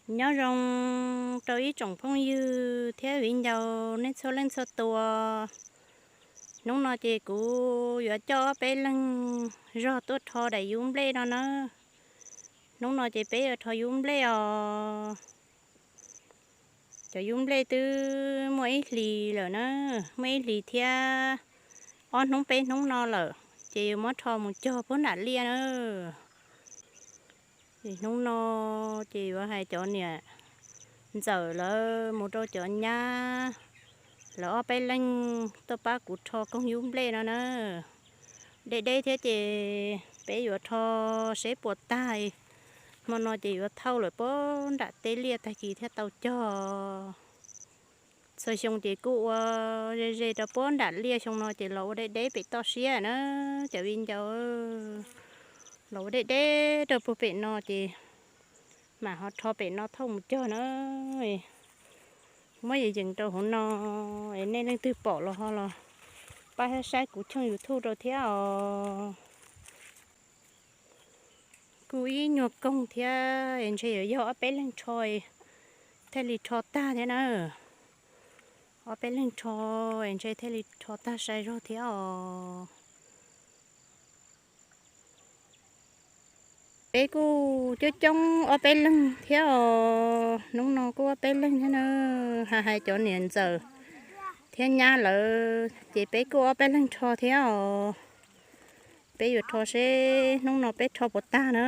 Nyob zoo rau ib tsoom phooj ywg thiab viv ncaus nej txhua leej txhua tus. Hnub no ces kuv yuav coj ob peb leeg zog tuaj rho daim yub nplej no na. Hnub no ces peb yuav rho yub nplej os. Cov yub nplej twb muaj ib hlis lawm na, muaj ib hlis thiab ob hnub peb hnub no lawm, ces yuav muab rho mus cog puag nram liaj na. Ces hnub no ces yuav hais cov niam ntxawm lawv mus rau cov nyab, lawv ob peb leeg tuaj pab kuv rho koog yub nplej no na. Deb deb thiab ces peb yuav rho seb puas tag. Hmo no ces yuav thauj lawm puag nram teb liaj tag kis thiaj tau cog. Txhua xyoo ces kuj ua ze ze rau puag nram liaj, xyoo no ces los ua deb deb pem toj siab na cov viv ncaus. Los ua deb deb rau puag pem no ces mam ho rho pem no thauj mus cog na. Muab yees yees rau hauv no es nej leej twg pom los ho los pab saib kuv channel YouTube rau thiab os. Kuj ib nyuag koog thiab es ntshe yuav yog ob peb leeg rho thiaj li rho tag thiab na. Ob peb leeg rho es ntshe thiaj li rho tag sai zog thiab os. Peb kuj coob coob ob peb leeg thiab os, hnub no kuj ob peb leeg thiab na. Hais hais cov niam ntxawm thiab nyab lawv ces peb kuj ob peb leeg rho thiab os. Peb yuav rho seb hnub no peb rho puas tag na.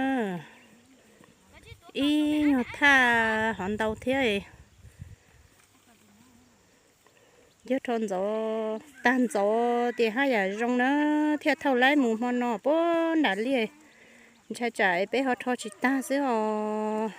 Ib nyuag thaj hov ntau thiab. Yog rho ntxov tag ntxov ces haj yam zoo na, thiaj thauj laib mus hmo no puag nram liaj. Ntshai tsam peb ho rho tsis tag xwb os.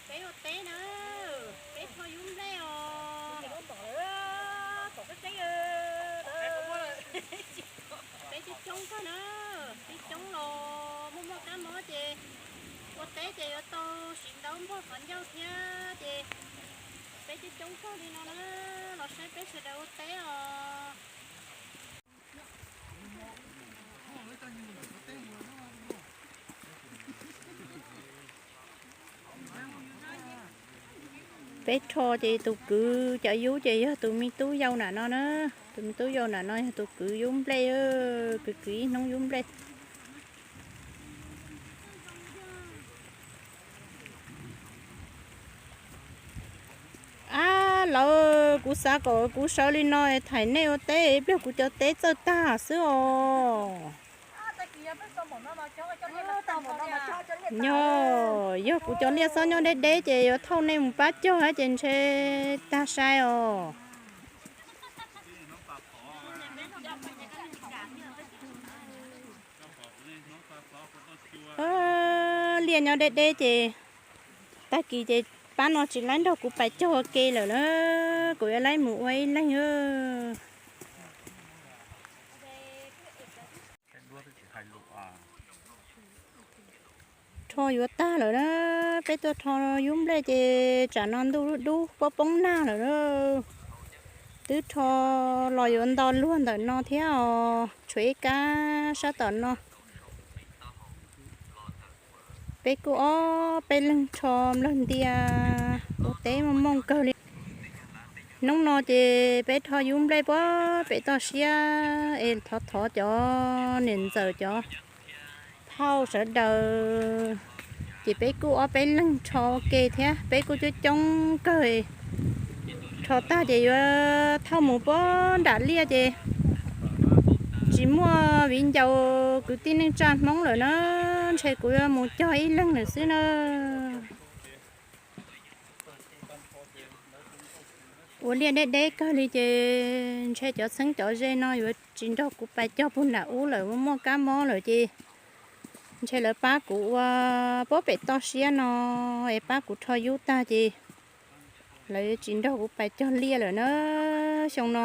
Peb ua teb na, peb rho yub nplej os. Peb coob coob kawg na, peb coob los muaj muaj kab mob ces ua teb ces yuav tau siv ntaub npog qhov ncauj thiab ces peb coob coob kawg li no na, los saib peb sawv daws ua teb os. Peb rho ces tus kwv cov yub ces yog tus me tub yau nram no na, tus me tub yau nram no yog tus kwv yub nplej, kwv kwv ib hnub yub nplej. Ab lawv, kuv xav kom kuv sawv li no thaim nej ua teb ib pliag kuv cov teb txawj tag xwb os. Yog, yog kuv cov liaj txhob nyob deb deb ces yuav thauj nej mus pab cog ces ntshe tag sai os. Liaj nyob deb deb ces tag kis ces pab no tsis laib nrog kuv pais cog ua ke lawm na, kuv yuav laib mus ua ib leeg. Rho yuav tag lawm na, peb tuaj rho yub nplej ces tsam no ntuj dub dub poob poob nag lawm na. Twb rho los yuav nto luag ntawm no thiab os, tshuav ib kab sab tom no. Peb kuj ob peb leeg rho nplawg ntia ua teb muaj mooj kawg li. Hnub no ces peb rho yub nplej puag pem toj siab es thov thov cov niam ntxawm cov phauj sawv daws, ces peb kuj ob peb leeg rho ua ke thiab, peb kuj coob coob kawg. Rho tag ces yuav thauj mus puag nram liaj ces tsis muaj viv ncaus kwv tij neej tsa Hmoob lawm na, ntshe kuv yuav mus cog ib leeg lawm xwb na. Ua liaj deb deb kawg li ces ntshe cov txheeb cov ze no yuav tsis nrog kuv pais cog puag nram ub lawm, muaj kab mob lawm ces ntshe lawv pab kuv ua puag pem toj siab no es pab kuv rho yub tag ces lawv yuav tsis nrog kuv pais cog liaj lawm na xyoo no.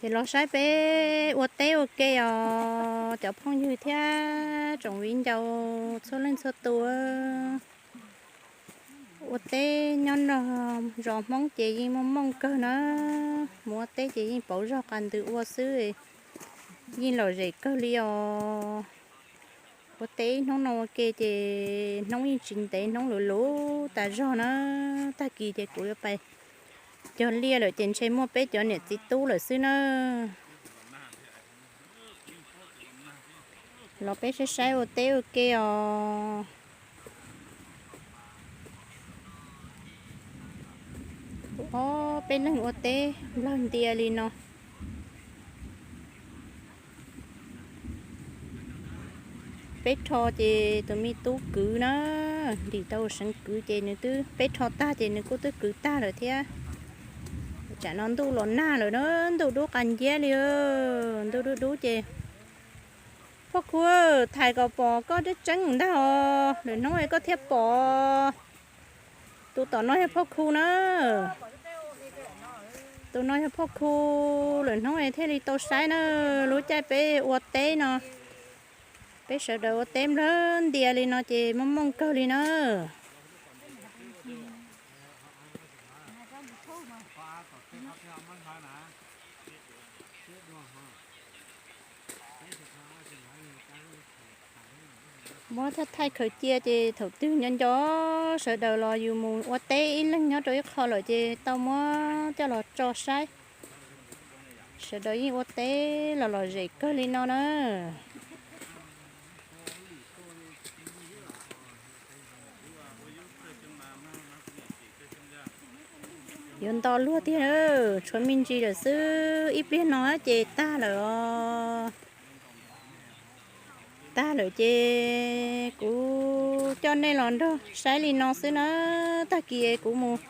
Los saib peb ua teb ua ke os cov phooj ywg thiab tsoom viv ncaus txhua leej txhua tus. Ua teb nyob nrog zos Hmoob ces yeej muaj mooj kawg na. Mus ua teb ces yeej pauv zog qas ntws ua xwb, yeej lom zem kawg li os. Ua teb ib hnub no ua ke ces hnub yeej tsis ntev, hnub luv luv tas zog na. Tag kis ces kuv yuav pais cog liaj lawm ces ntshe muaj peb cov niam txiv tub lawm xwb na. Los peb saib saib ua teb ua ke os. Ob peb leeg ua teb nplawg ntia li no. Peb rho ces tus me tub kwv na, ntim tau seev kwv ces nws twb, peb rho tag ces nws kuj twb kwv tag lawm thiab. Tsam no ntuj los nag lawm na, ntuj dub qas nciab li. Ntuj dub dub ces, Phoj Khu, thais kom pom koj tseeb tseeb ntag os, lwm hnub es koj thiaj pom. Tus tom no yog Phoj Khu na. Tus no yog Phoj Khu, lwm hnub es thiaj li tau saib na. Lub caij peb ua teb no, peb sawv daws ua teb nplawg ntia li no ces muaj mooj kawg li na. Muab thaij thaij khaws cia ces thaum twg nco nco sawv daws los yus mus ua teb ib leeg nyob rau ib qho lawm ces tau muab coj los tso saib. Sawv daws yeej ua teb los lom zem kawg li no na. Yuav nto luag tiag, tshuav me ntsis lawm xwb, ib pliag no ces tag lawm os. Tag lawm ces kuv coj nej los nrog saib li no xwb na. Tag kis kuv mus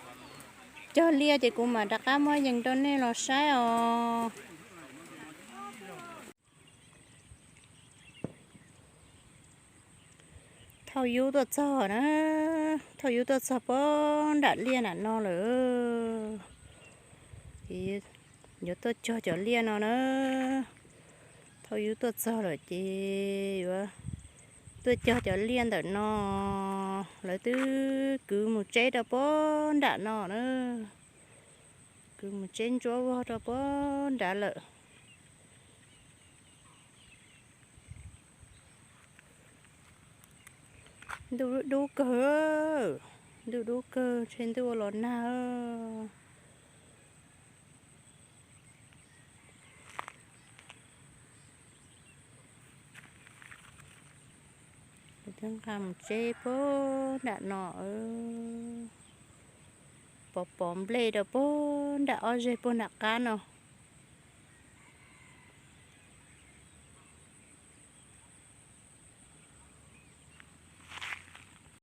cog liaj ces kuv mam rov qab muab yees rau nej los saib os. Thauj yub tuaj txog na, thauj yub tuaj txog puag nram liaj nram no lawm. Ces yuav tuaj cog cov liaj no na. Thauj yub tuaj txog lawm ces yuav tuaj cog cov liaj ntawm no. Lawv twb kwv mus tseb rau puag nram no na. Kwv mus tseb ntsuab vog rau puag nrad lawm. Ntuj dub dub kawg, ntuj dub kawg, ntshe ntuj ua los nag. Nqa mus tseb puag nram no, pov pov nplej rau puag nram ob zeg puag nram qab no.